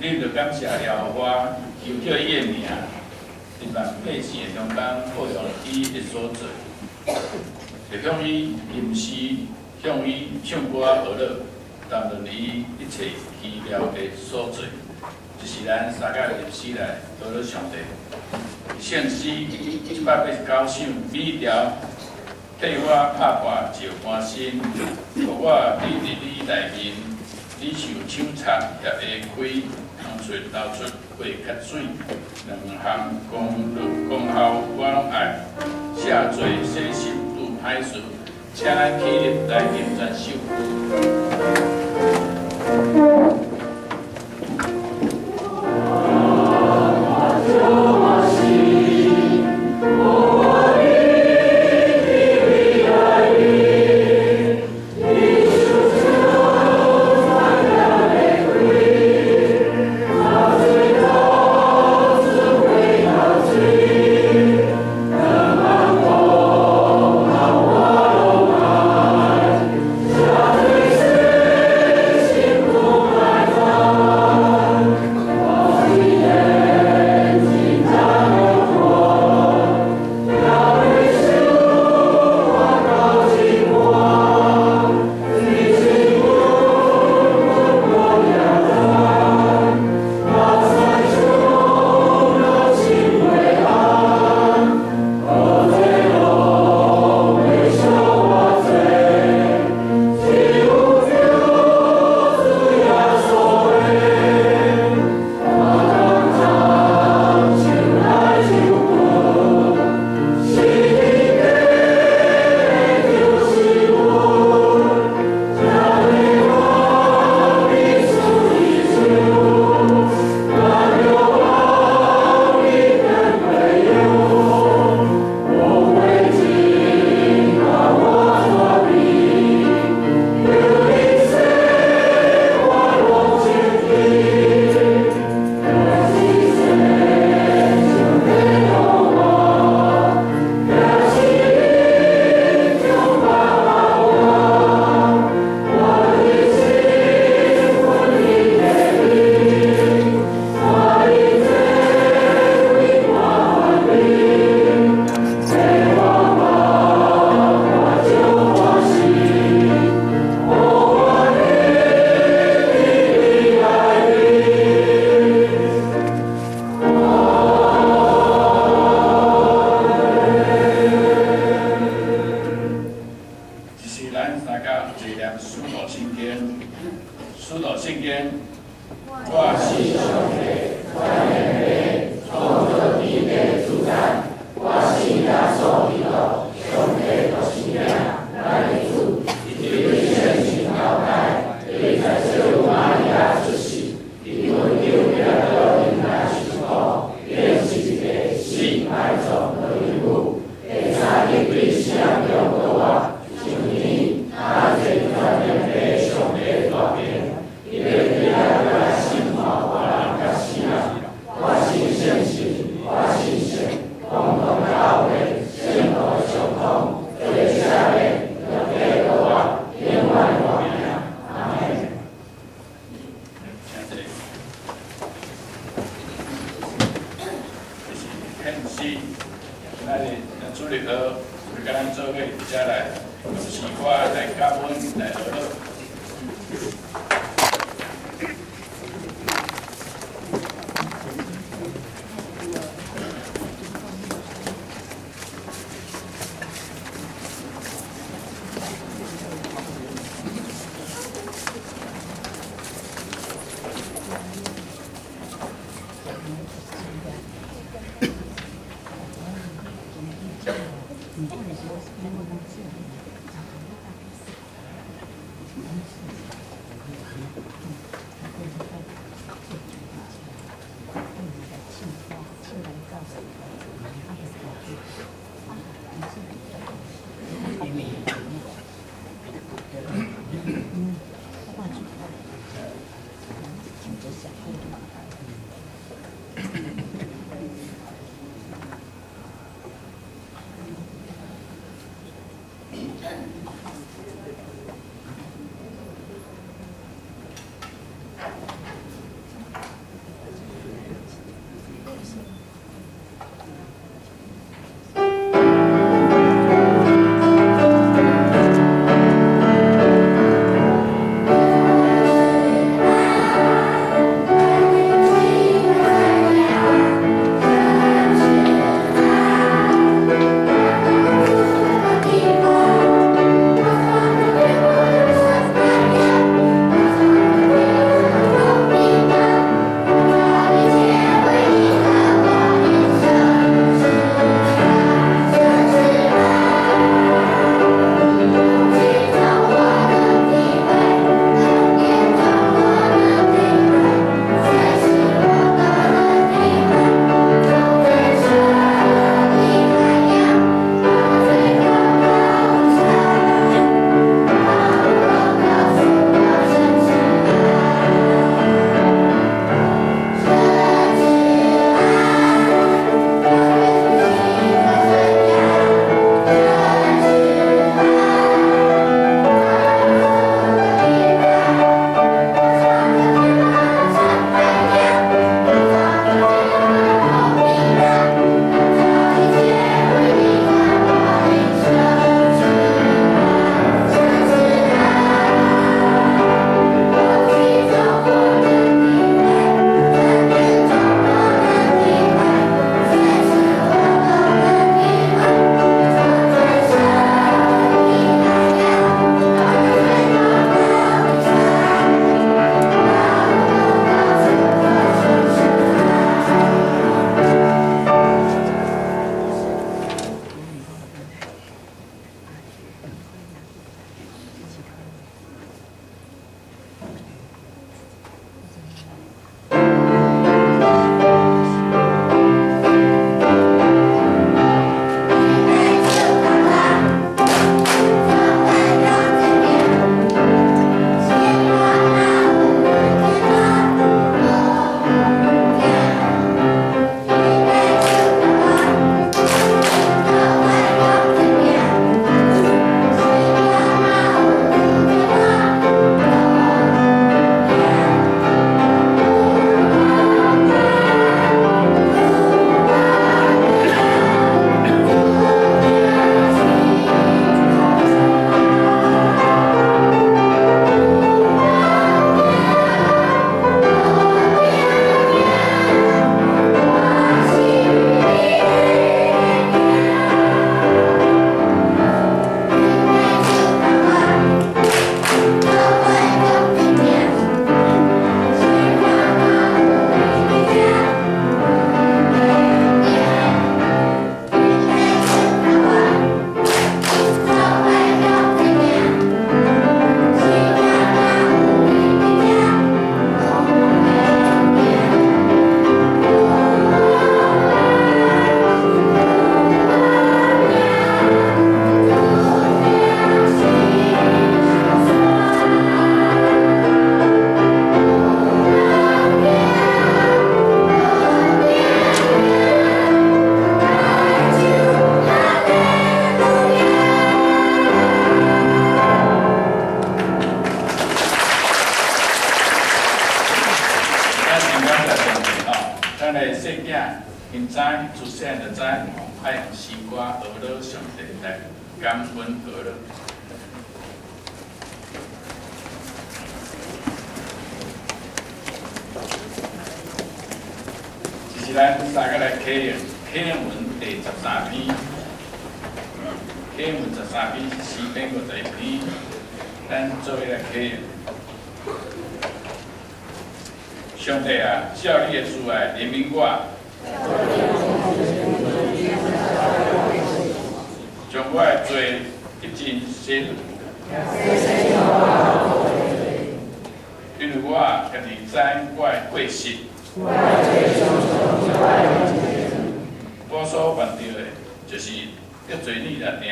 恁著感謝耶和華，求叫伊的名，佇萬百姓的中間報揚伊的所做，著向伊吟詩，向伊唱歌學樂，談論伊一切奇妙的所做。這是咱三甲吟詩來學樂上帝。聖詩189首，美調替我拍破石棺身，予我佇佇你內面，你像手插協的開，空喙流出血較水，兩項功功效我攏愛。赦罪洗心除歹事，請咱起立來吟讚首。𪜶知自細漢就知，愛用詩歌呵咾上帝來感恩呵咾。這是咱三個來啟用啟用文第13篇，啟用文十三篇是詩篇51篇，咱做伙來啟用。上帝啊，照你的慈愛憐憫我，將我的罪潔淨洗除，因為我家己知我的過失。我所犯著的，就是得罪你爾爾。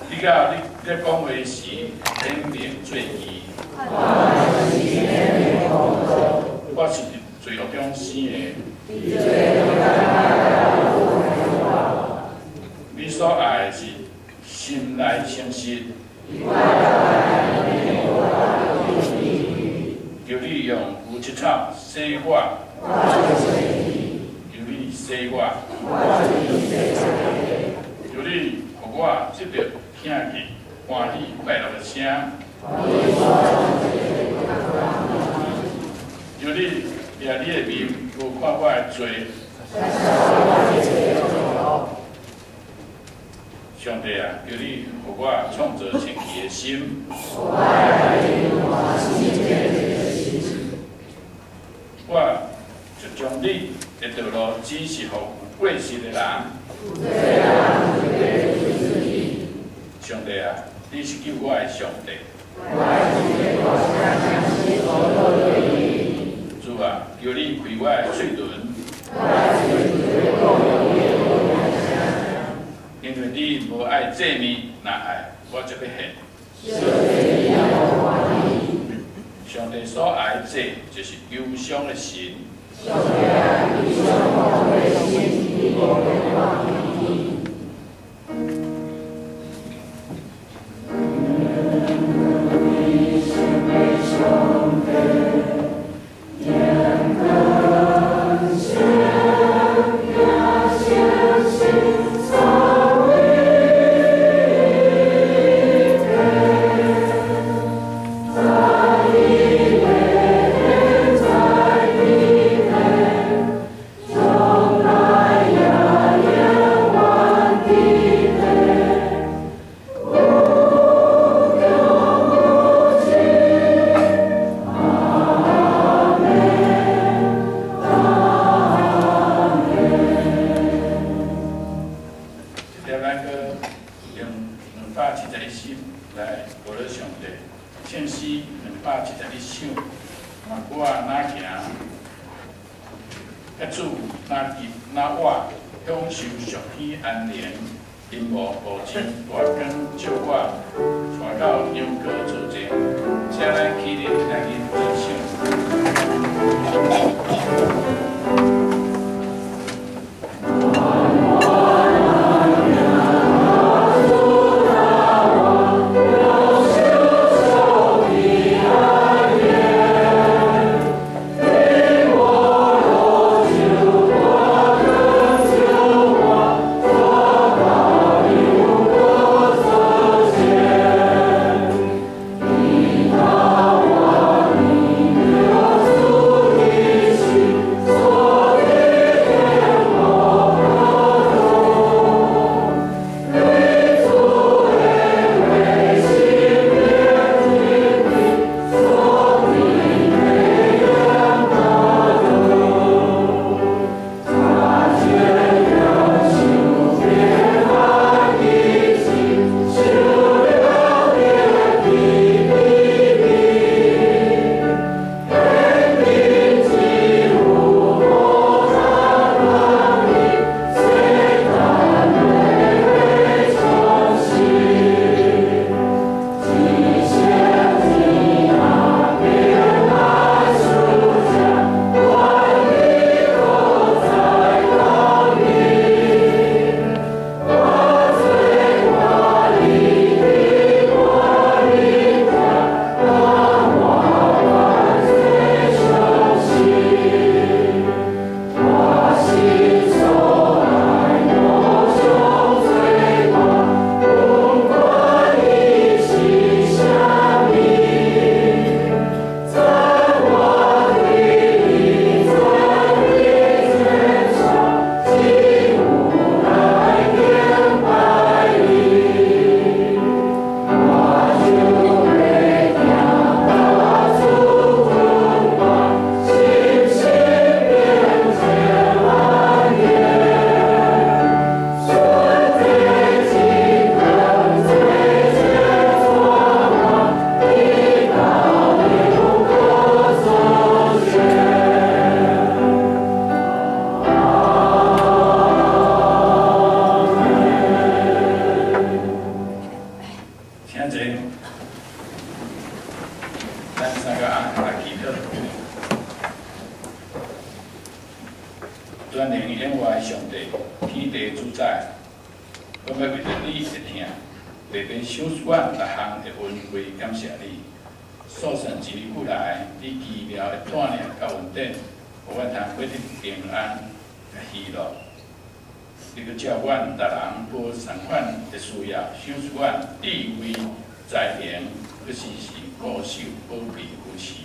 你到你咧講話時，顯明罪義。我是佇罪惡中生的。你所愛的是心內誠實。求你用烏七草洗我，求你洗我，求你予我得著聽見歡喜快樂的聲。求你掠你的面，無看我的罪。上帝啊，求你予我創造清氣的心。我就將你的道路指示予有過失的人。上帝啊，你是救我的上帝。主啊，求你開我的喙唇，因為你無愛祭物，若愛我就欲獻。上帝所愛的祭，就是憂傷的心。271首來歌頌上帝，唱詩271首，若我若行，遐主若入若我享受屬天安寧，陰霧無像大光照我，帶到羊羔座前，請咱起立來認真唱。我阮欲為著你的疼，白白賞賜阮逐項的恩惠，感謝你。數算一年久來，你奇妙的帶領佮恩典，予阮通過得平安佮喜樂。你閣照阮逐人無相仝的需要，賞賜阮智慧、才能，閣時時顧守、保庇、扶持。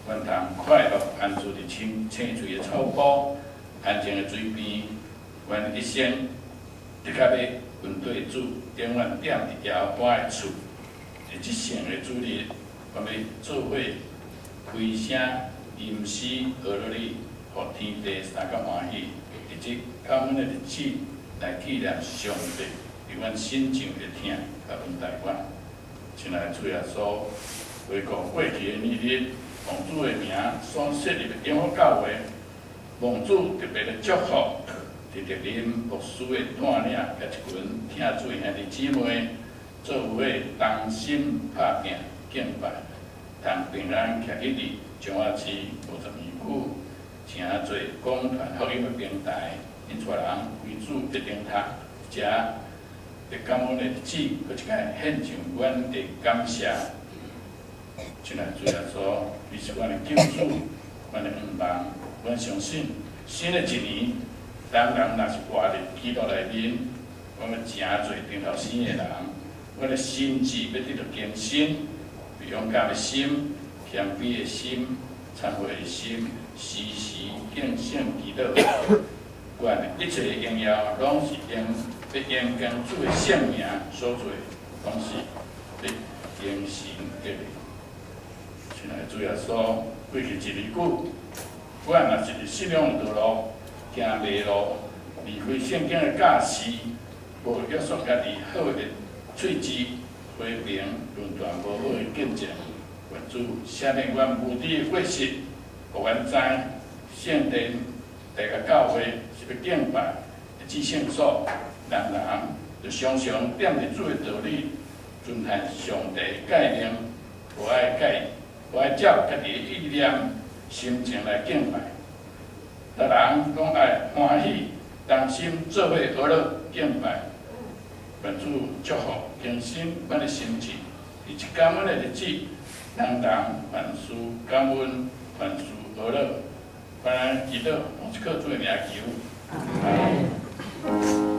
阮通快樂安住佇青青翠的草埔，安靜的水邊。阮一生的確欲跟綴主，永遠踮佇耶和華的厝。佇這聖的主日，阮欲做伙開聲吟詩呵咾你，予天地相佮歡喜。佇這感恩的日子來紀念上帝佇阮身上的疼佮恩待阮。親愛的主耶穌，回顧過去的年日，奉主的名所設立的永福教會，蒙主特別的祝福，佇特林牧師的帶領，佮一群疼主的兄弟姊妹，做伙同心拍拚敬拜，通平安徛起佇彰化市50年久，誠濟廣傳福音的平台，𪜶帶人歸主的燈塔，遮佇感恩的日子，閣一擺獻上阮的感謝。親愛的主耶穌，你是阮的救主，阮的向望，阮相信新的一年，人人若是活佇基督內面，阮欲成做頂頭生的人，阮的心志欲得著更新，勇敢的心、謙卑的心、懺悔的心，時時敬聖祈禱。願一切的榮耀攏是用欲用經主的聖名所做，攏是欲榮神得力。親愛的主耶穌，過去一年久，阮若是佇信仰的道路行迷路，離開聖經的教示，無約束家己好的喙舌，批評論斷無好的見證。願主赦免阮無知的過失，予阮知聖殿、大家教會是欲敬拜的至聖所，人人就常常踮佇主的道理，遵行上帝的誡命，無愛改，無愛照家己的意念、心情來敬拜。逐人攏愛歡喜，同心做伙呵咾敬拜。願主祝福更新阮的心志，佇這感恩的日子，人人凡事感恩，凡事呵咾。阮祈禱，奉主的名求。阿門。